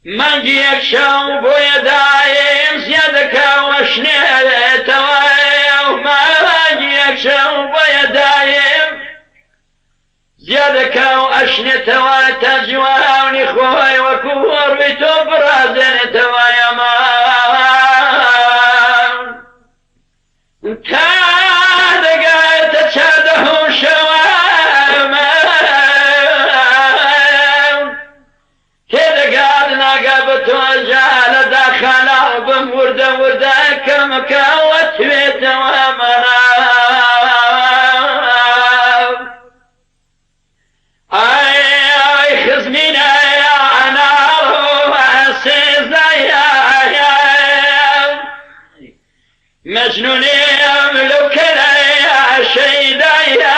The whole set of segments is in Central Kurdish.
مانگی یەک شەو بۆیە دایم زیادەکا و ئەشنێتەوە مانگی یەک شەو بۆیە دایم زیادەکا و ئەشنێتەوە تا جوانی خۆی وەکو ڕووی تۆ بڕازێنێتەوە یامان تا دەگاتە چاردە و شەوە تێدەگات ناگا بە تۆ جا لە داخانا بم وردە وردە کەم کەوە توێتەوە مەنا ئای ئای خزمینە مەجنونیم لەو کەلەیە شەیدایە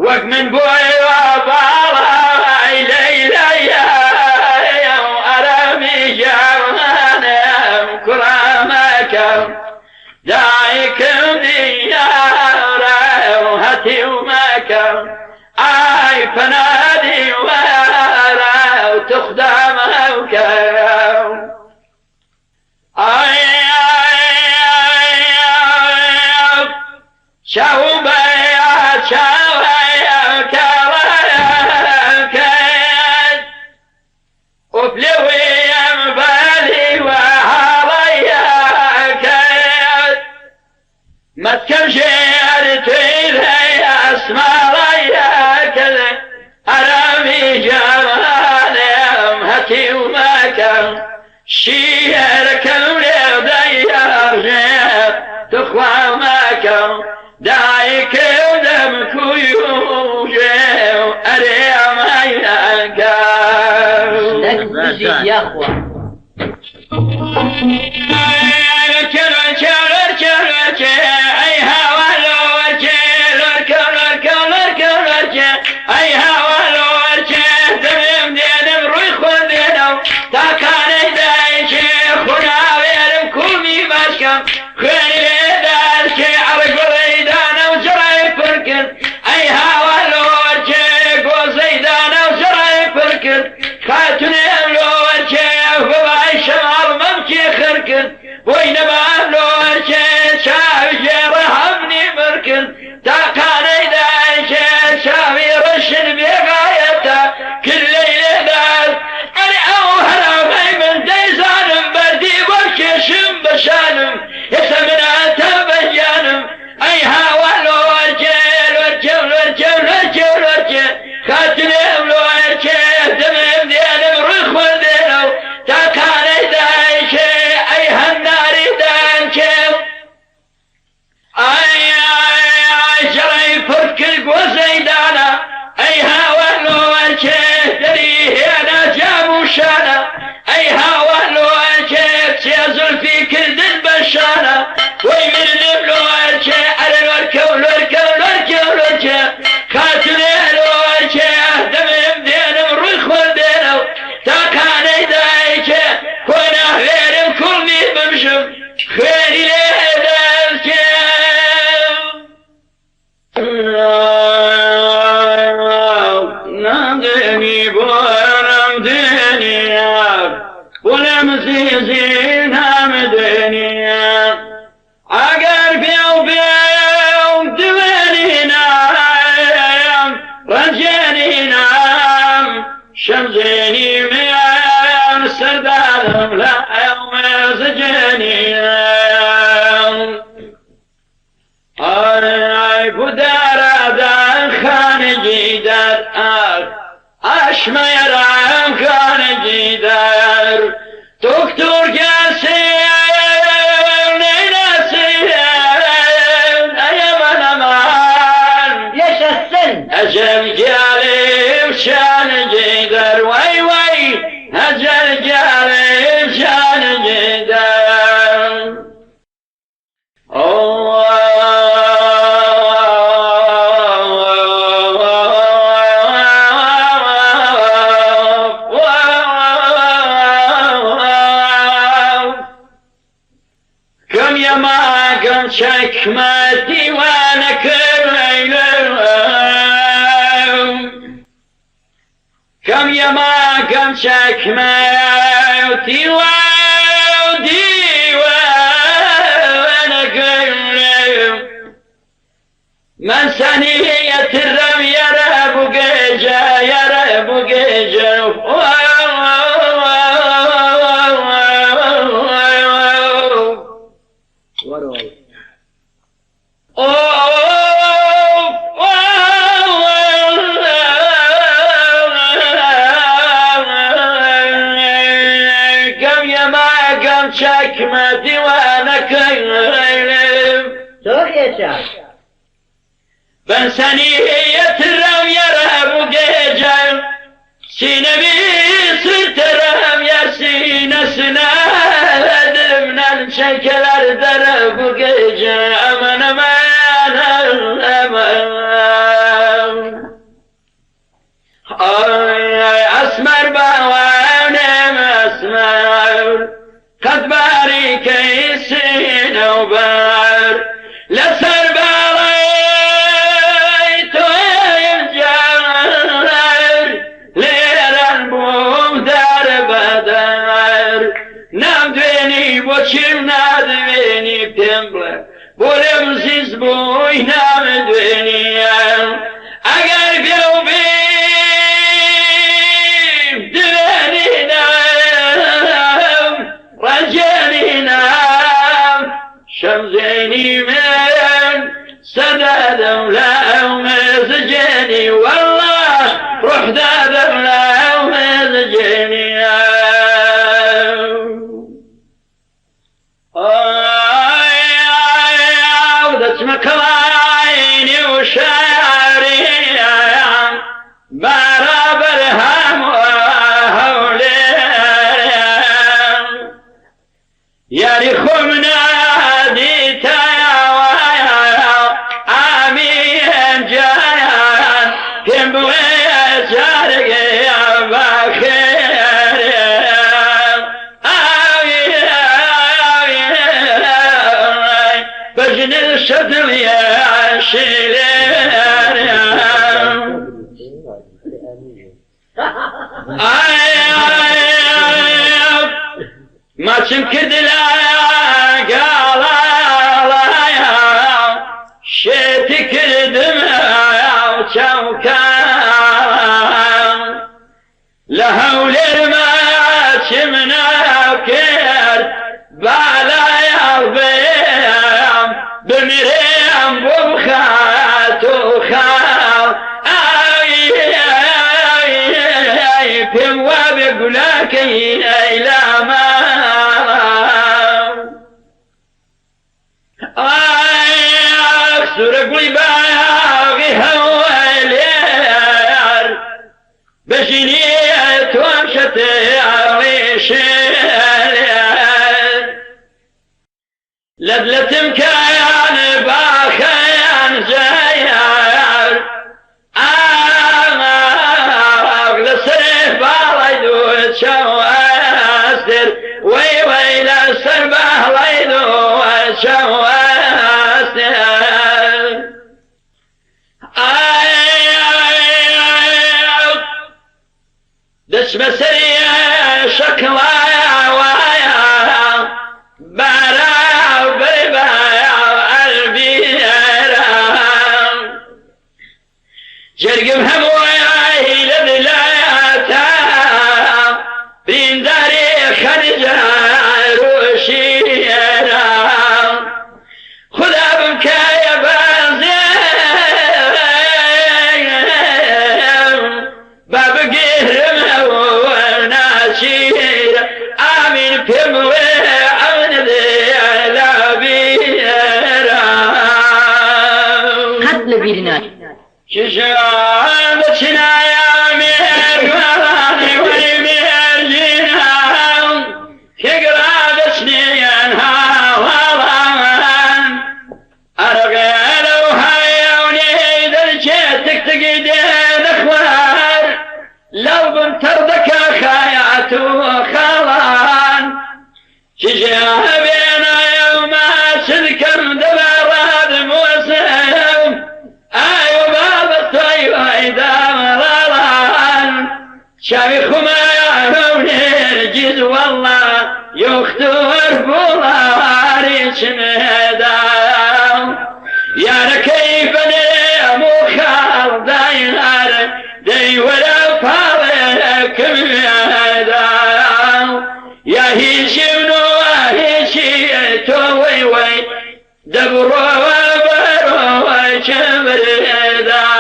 وەک من بۆی وا باڵای لەیلایە ئارامی گیانم کوڕەمەکەم دایکم دیارە هەتیو مەکەم ئای پەنا دیوارە تخدا مەکەم ئای چاوم بە چاوەکەت ئۆپلێویم بەلی وەهاڵەیەکەت مەتکەم ژێر تویرەی ئەسماڵەیەکەت ئارامی جانم هەتیو مەکەم شیرەکەم لێ دەیەڕژێ تخوا مەکەم دایکم دەم کوی و گوێ ئەرێ ئەمەیەکەم. دەک بژیت یاخوا. خاتونێم لۆرکێ بەبای شەماڵ مەمکێ خرکرد بۆی نەمام لۆرکێ چاوی گێڕە هەمنی مرکرد تاقانەی دایکێ چاوی ڕەشن بێغایەتە کلەی لێدار ئەرێ ئەو هەرامەی من دەیزانم بەردی بۆ کێشم بەشانم ئێستا مناتە بەگیانم ئەی هاوار لۆرکێ لۆرکێ لۆرکێ لۆرکێ لۆرکێ خاتونێم لۆرکێ دەمێم دێنم ڕووی خۆم دێنەو تاقانەی دایکێ ئەی هەناری دانکێ ئای ئای ئای جەڕەی پڕ کرد گۆزەی دانا ئەی هاوار لۆرکێ دەری هێنا جام و شانە ئەی هاوار لۆرکێ چێ زولفی کردن بە شانە وەی مردم لۆرکێ ئەرێ لۆرکە و لۆرکە و لۆرکە و لۆرکێ خاتونێ لۆرکێ دەمێم دێنم ڕووی خۆم دێنەو تاقانەی دایکێ کۆنا هوێرم کوڵمی بمژم خوێنی لێ دەرکێم. نامدێنی بۆ نامدێنی بۆ لێم زیزی نامدێنی ئەگەر بێ و بێ و دوێنی نام ڕەنجێنی نام شەمزێنی مێم سەردارم لە ئەو مێزجێنی ئای بودارادان خانگی دەر ئاخ ئەشمەیەرام خانگی دەر دکتۆر gelsin neylesin ey aman aman Yaşasın. Ecel gelip şen gider vay vay Ecel gelip şen gider Kım yamakım çekme divane kıreylerim. Kım yamakım کەم چەکمە تیوە دیوانەکەم من سنية الرم يا رب جيجا يا رب جيجا. كم يا ما كم شكمة ديوانك. Çok yaşa. Ben seni yatırım yere bu gece, sinemi sırtırım yer sinesine, elimden çekeler dere bu gece. Aman aman aman. Ay esmer bağlanem esmer, kad barikeysin ubar, leser بۆچیم نادوێنی پێم بڵێ بۆ لێم زیز بووی نامدوێنی ئەگەر بێ و بیم دوێنی نام ڕەنجێنی نام شەمزێنی من سەدادەم لە ئەو مێزجێنی والله ڕۆح دادەم لە ئەو مێزجێنی. دەچمە کەڵاینی و شاریان بەرابەر هەموو هەولێر یاری خۆم نادیتایەوە ئامین جان پێم بڵێ جارێ بەخێر. بجن الشتل يا شيلين آي آي ما تمكد لا قال شيتك دمع وشوكان لهولر ما شمنا كير بالا يربيم بمريم بمخات وخال اي اي بم وبقلاك الى ما اي سرق لي باغي هوالير بجنيت ومشت عريشير لدلت مكان باخيان زيار آغ لسرف باليدو تشواستر وي وي لسر باليدو تشواستر. آي دش مسرية شكلا ويا برا جرقم هموي لذلاتا بين داري خرجة روشيرا خذها بمكايا بانزين باب قهرم وناشير آمين بموي عون ذي لابيرا قەت لەبیر ناچێت. شجان بچنا يا مير وي مير جينا كقرا بچنيان هاوالان أرغيل وهايوني درجتك تقيدين اخوار لو بنتردك خيات وخلان شجان بينا يوم سلكم دبراد موسم ايوه بابا طيب ايدا مراران شاوي خمار. خۆمارە و نێرگیز وەڵڵا یۆختۆر بوڵاری چنێدا یارەکەی بەنێم و خاڵ داینار دەیوەرە پاڵێکم دا یا هیچی من و هیچی تۆ وەی وەی دەبڕۆوە بەرۆوە چمردا.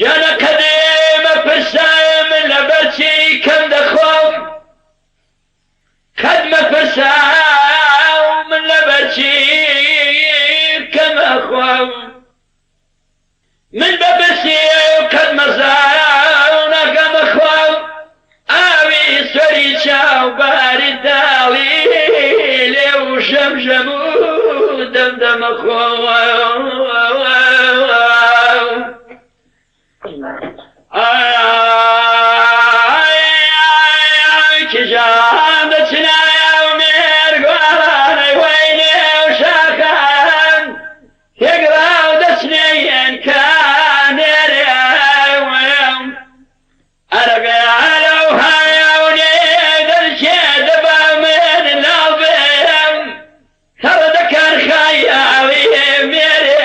گیانە قەدێمە پرسام لەبەرچی کەم دەخۆم قەد مەپرساو من لەبەرچی کەم ئەخۆم من بە برسی و قەد مەزاو ناگەم ئەخۆم ئاوی سەری چاو باری داڵی لێو ژەم ژەم و دەم دەمە خۆم. ئای کیژان دەچنایە و مێرگۆڵانەی وەی نێو شاخان تێگڕاو دەچنێن کانێرێ ئەرەگەیانە و هایاونێ دەرچێ دەبا من لاڵ بێم تەڕ دەکەن خایاوی مێرێ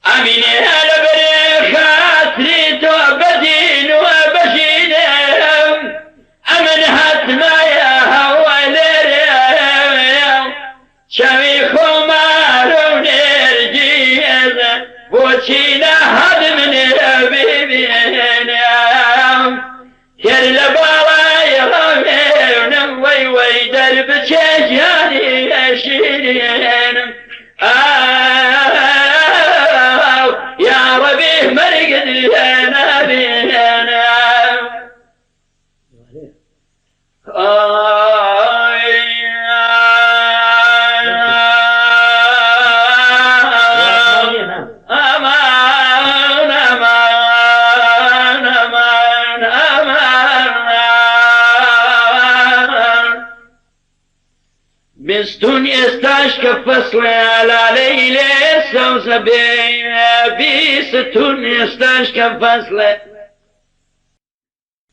ئەمینێ لەبەرێ خاتری تۆ بەدین و بەژینێم ئەمن هاتمایە هەوە لێرێ چاوی خۆمارە و نێرگیز بۆچی نەهات منێ ببینم تێر لە باڵای ڕاوێنم وەی وەی دەربچێ گیانی شیرینم ئاو یا ڕەبی مەرگت لێ نابینم. ئەمان ئەمان ئەمان ئەمان بستون ئێستاش کە فەسڵێ لالەی لێ سەوزە بێ بیستون ئێستاش کە فەسڵێ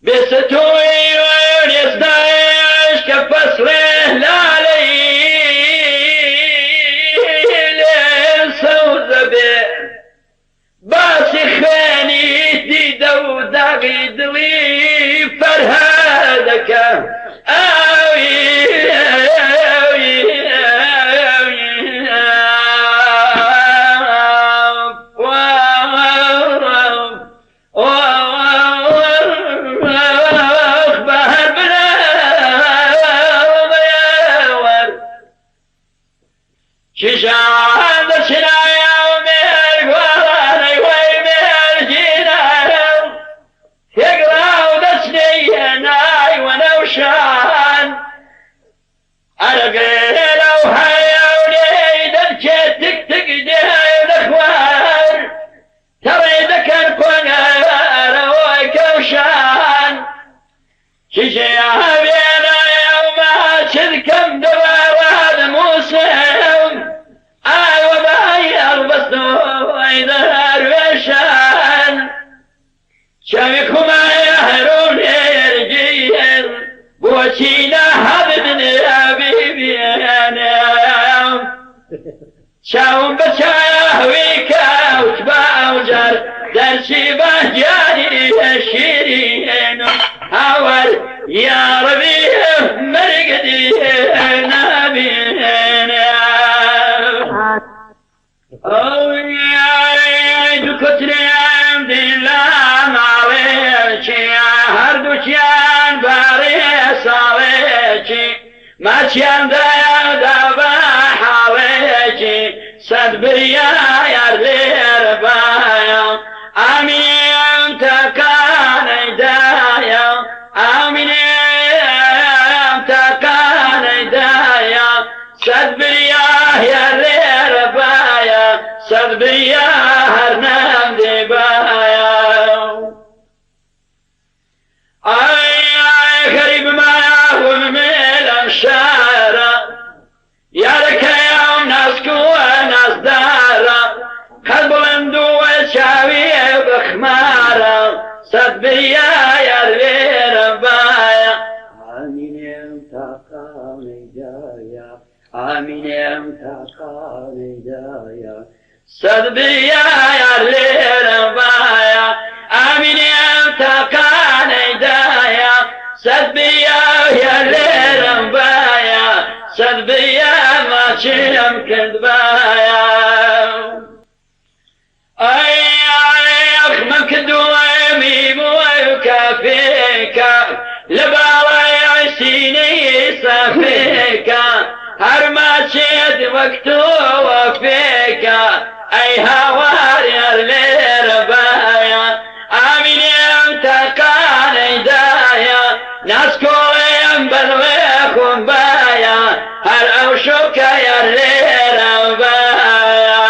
بستون ئێستاش کە فەسڵێ لالەی لێ سەوزە بێ باسی خوێنی دیدە و داغی دڵی فەرهادەکە ئاوی ئاوی ئاوی بەهەر بناوەر کیژان دەچنایە و مێرگوانەی وەی مێرگینایە تێگڕاو دەچنێیە نای وەنەوشان ئەرەگەرە و هەیە و لێی دەرکێ تک تک دێ دەخوار تەڕێ دەکەن قۆنەرەوەی کەوشان کیژەیە بێنایە و ماچت کەم دەباوان موسم ئاوە بای ئەڵبەستەوەی دەروێشان چاوی خومایە هەرۆ نێرگیز بۆچی نەهابن بیبێنم چاوم بە چاوی کەوت بە ئەوجار دەرچی بە گیانی شیرینم هاوار یا ڕەبی مەرگت نابینم. ئەی دوو کوترێم دیلا ماڵێکی هەردووکیان بارێ ساڵێکی ماچیان دایادا بە حاڵێکی سەد بریا یار لێرە بایە ئامینێم تاکانەی دایە ئامینێم تاکانەی دایە سەد بریا یار لێرە بایە سەد بریا هەر نەمدێ بایە. سەد بریا یار لێرە بایە. ئامینێم تاقانەی دایە، ئامینێم تاقانەی دایە، سەد بریا یار لێرە بایە. ئامینێم تاقانەی دایە، سەد بریا یار لێرە بایە، سەد بریا ماچم کردبایە. ئەی ئاخ من کردووەمی کافێکە لە باڵای سینەی سافێکە، هەر ماچێت وەک تۆ وەفێکە. ئەی هاوار یار لێرە بایە، ئامینێم تاقانەی دایە، ناسکۆڵێم بەلوێ خۆم بایە، هەر ئەو شەوکە یار لێرە بایە.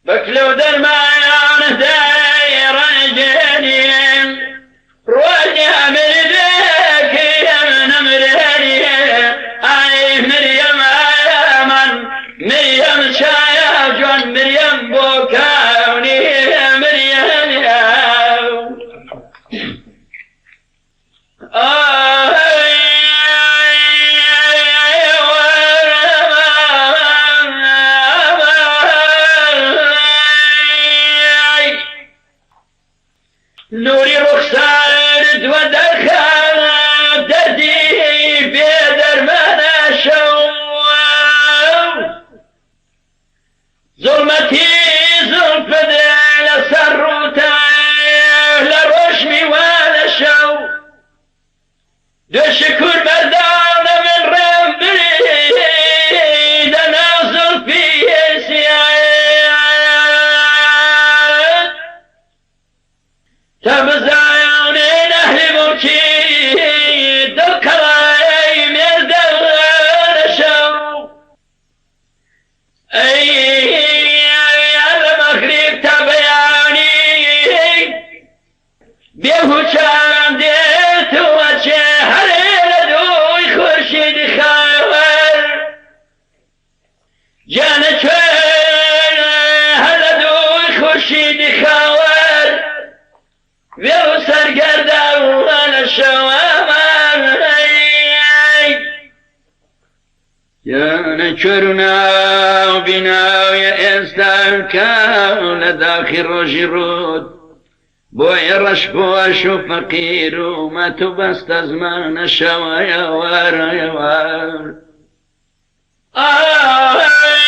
بەکلە و دەرمان دەیڕەنجێنیم، ڕۆژێ مردێکیم نەمرێنی. ئای مریەم ئەمان مریەم، چایە جوان مریەم، بۆ کاونی مریەم. نوری ڕوخسارت وە دەرخە دەردی بێ دەرمانە شەو، زوڵمەتی زوڵفت لەسەر ڕووتە لە ڕۆژمی وا لە شەو، دوشکور بەردانە من ڕێم بریدە ناو زوڵفی سیایت، تا بزانێن ئەهلی مڵکی دڵ قەڵای مێردە لە شەو. ئەی لە مەغریب تا بەیانی بێهوچان دێت و ئەچێ، هەرێ لە دووی خورشید خاوەر گیانە کوێ، هەر لە دووی خورشید خاوەر وێڵ و سەرگەرداوە لە شەوەمان. یانە کوێر و ناو بیناویە ئێستا لە داخی ڕۆژی ڕووت، بۆیە ڕەش پۆش و فەقیر و مەت و بەستە زمانە شەوەیە وەرەوە. ئای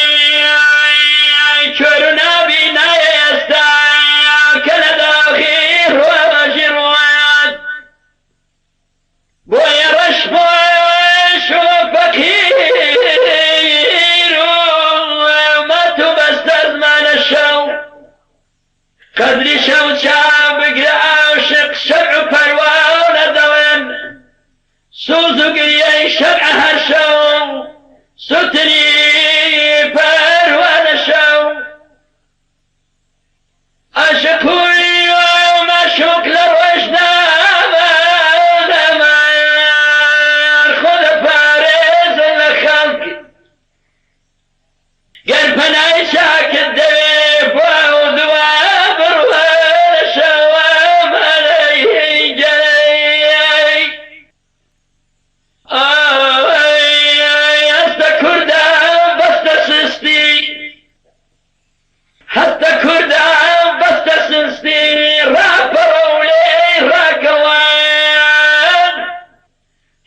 کوێر و نابینایە ئێستا کە لە داخی ڕۆژی ڕوات، بۆیە ڕەش پۆش و فەقیر و مەت و بەستە زمانە شەو. قەدری شەو چا بگرە عاشق شەمع و پەروانە دەڵێن، سوز و گریەی شەمع هەر شەو سوتری پەروانە شەو. عاشق و مەشوق لە ڕۆژدا خۆ دەپارێزن لە خەڵک، گەر پەنای چاکت دەوێ بۆ ئەو دوا بڕوە لە شەوە مەلەی گەی. ئای هەستە کوردە بەستە سستی، هەستە کوردە بەستە سستی، ڕاپەڕە و لێی ڕاکەوان،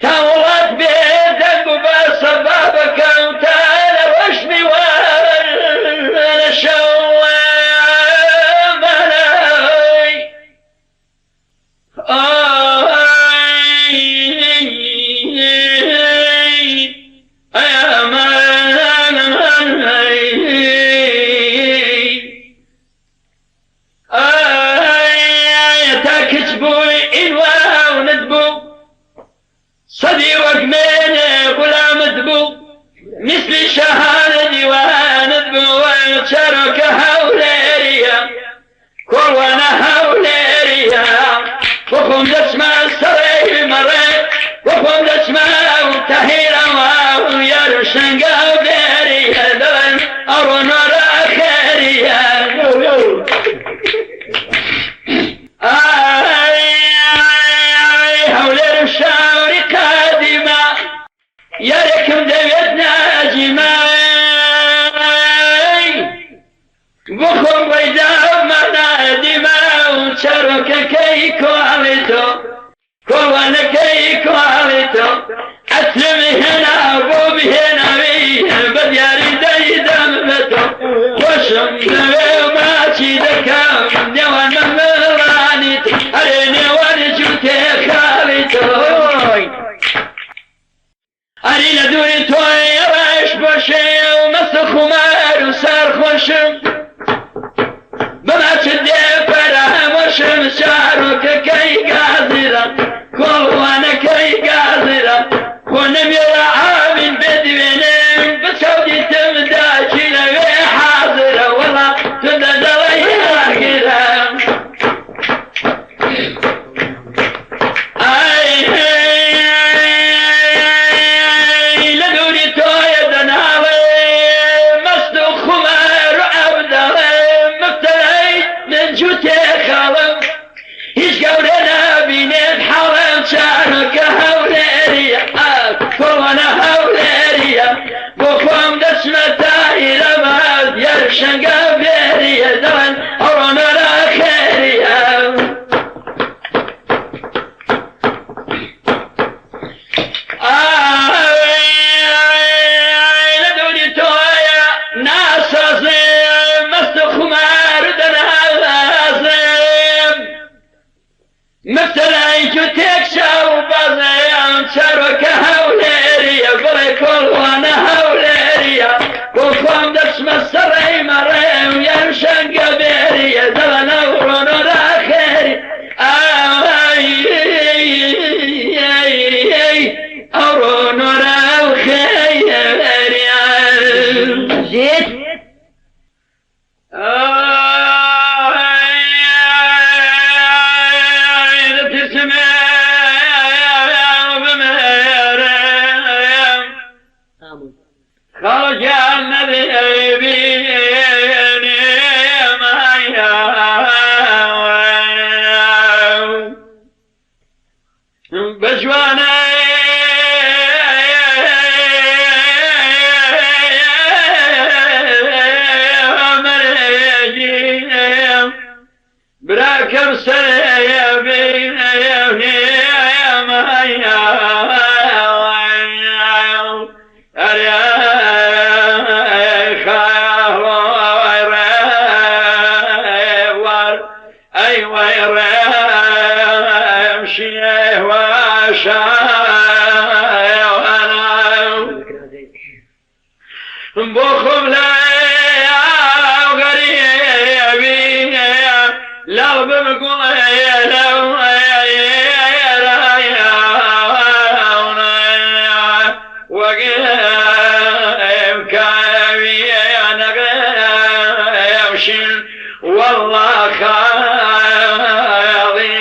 تا وڵات بێ دەنگ و باسە بابەکەم، تا لە ڕەشمی وانە شەو مەلای. ئای ئەی ئەمان ئای تا کچ بووی ئینوا ونت بوو، سەدی وەک مێنێ غولامت بوو، میسلی شاهانە دیوانت بوو. چارۆکە هەولێریە، کۆڵوانە هەولێریە، بۆ خۆم دەچمە سەرەی مەڕێ، بۆ خۆم. تەهیرەوە یارم شەنگە بێریە دەڵێن ئەڕۆ نۆرە خێریە. ئای هەولێرم شاری قەدیمە، یارێکم دەوێت ناجیمە. بۆ خۆم ڕێی دامە نادیمە و چارۆکەکەی کۆڵی تۆ، کۆڵانەکەی کۆڵی تۆ، ئەترم هێنا بۆ بهێناوی بە دیاری دەیدەم بە تۆ. خۆشم دەوێ ماچی دەکەم نێوان مەمڵانی تۆ، ئەرێ نێوان جووتێ خاڵی تۆ. ئەری لە دووری تۆی ڕەش بۆشێ و مەست و خومار و سەرخۆشم، بەماچت دێ فەرامۆشم. چارۆکەکەی گازرە، کۆڵوانەکەی گازرە، خۆ نەمێرە ئامین بدوێنم بچەو دیتم داکی لەوێ حازرە، وەڵا توندە دەڵێی ئاگرە. ئای لە دووری تۆیە دەناڵێ مەست و خومار و عەبدەڵێ، مفتەلای من جووتێ خاڵم، هیچ گەورە نابینێت حاڵم. چارۆکە هەولێریە، کۆڵانە هەولێریە، بۆ خۆم دەچمە تاهیرەمە دیار شەنگە بێریە، دەڵێن ئەڕۆ نۆرە خێریە. لە دووری تۆیە ناسازێ مەست و خومار دەنازێم، مفتەلای جوتێک چاو بازێم. چارۆکە هەولێریە، بڵێ کۆڵوانە هەولێریە، بۆ خۆم دەچمە سەڕێی مەڕێم یان شەنگە بێریە، دەڵێن ئەوڕۆ نۆرە خێری. ئەوڕۆ نۆرە خێریە. زێت. خەڵکیان نەبینێ بە جوانە براکەم سەرێ. ئەی وای ڕێم شینێ بۆ خۆم لە غەریبی لاڵ بمگوڵێ لەو وەگەم کاویانەغەمشین، والله خاڵی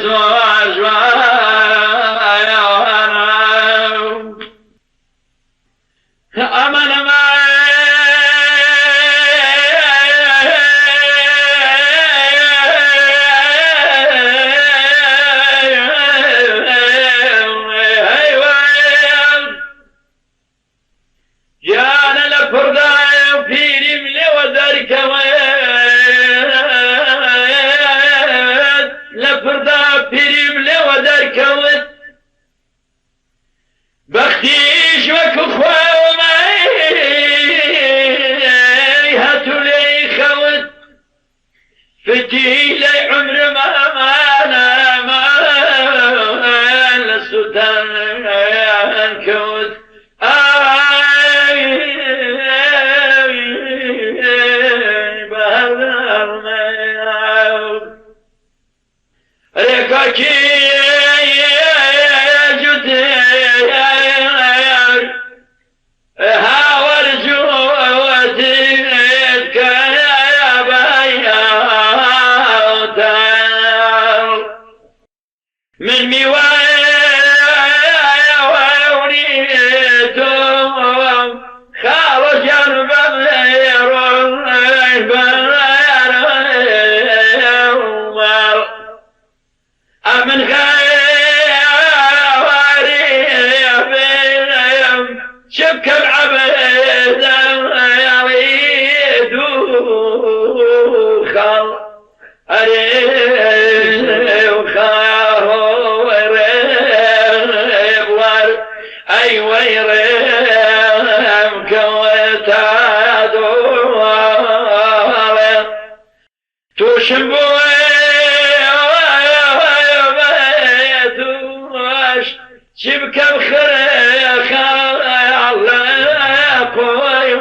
زۆر جوان. ئەمە نەما چ بکەم عەبداڵی دوو خاڵ ئەرێ ڕێبوار ئەی وەی ڕێم کەوتە دۆڵێ تووشم بووە توش چی بکەم خرێخاڵ لە قۆی.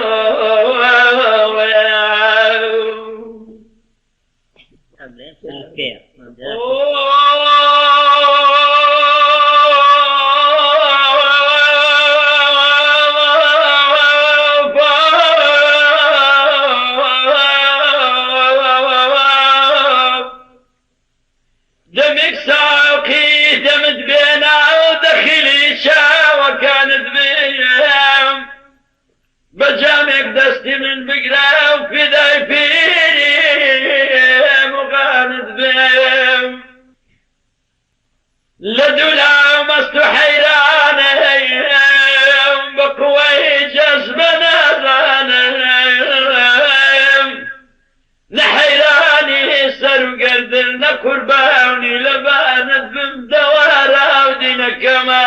دەمێک ساقی دەمت بێنا و دەخیلی چاوەکانت بێم، بە جامێک دەستی من بگرە و فیدای پیری موغانت بێم. لە دوولا مەست و حەیرانم، بە قوەی جەزبە نازانم، نە حەیرانی سەر و گەردن، نە قوربانی لە بانت بم، دەوارا و دینەکەمە.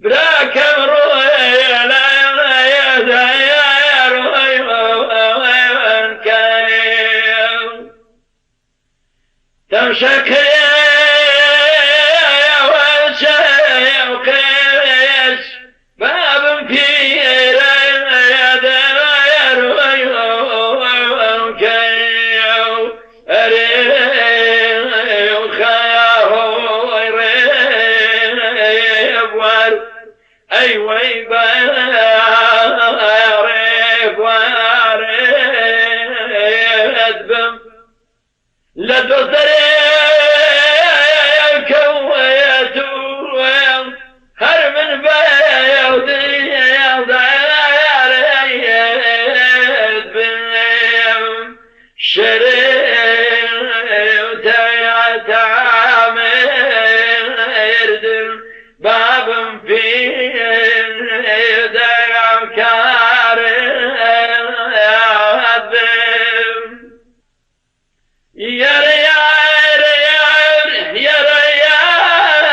براکەم تەمشەکرێ بابم پیرە ئەی وەی بارێ بم لە دۆزەرێ کەوەت هەر من بم شرێ تامردم بابم پێ دەم کارت بم. یارە یارە یار یارە یار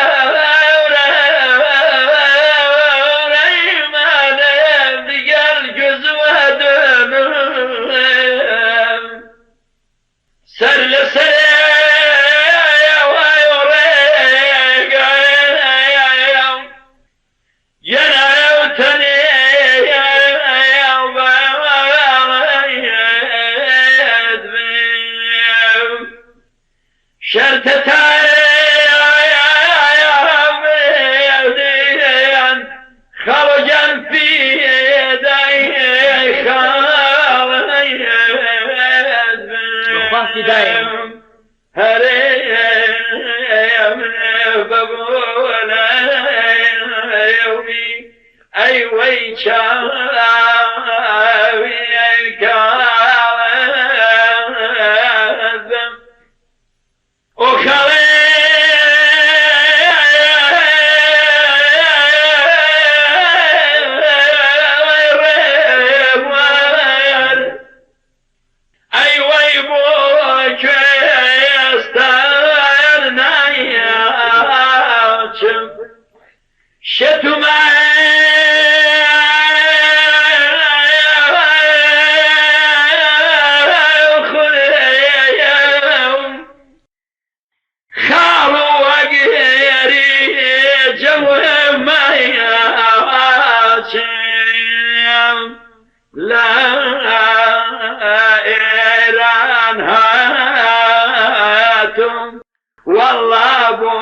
دیگەل gözüme dönüm سەر لە سەرێ شەرتە خەڵگەن فیدای بەخوا فیدایم. هەرێ من بەبوو يومي ئەی وەی چاوی کاڵم ئۆ خەڵێ ئەی وەی بۆ کوێستان نایاچم شتومە خاڵ وەگێری جەومەیاچم لە ئێران هاتم والله بۆ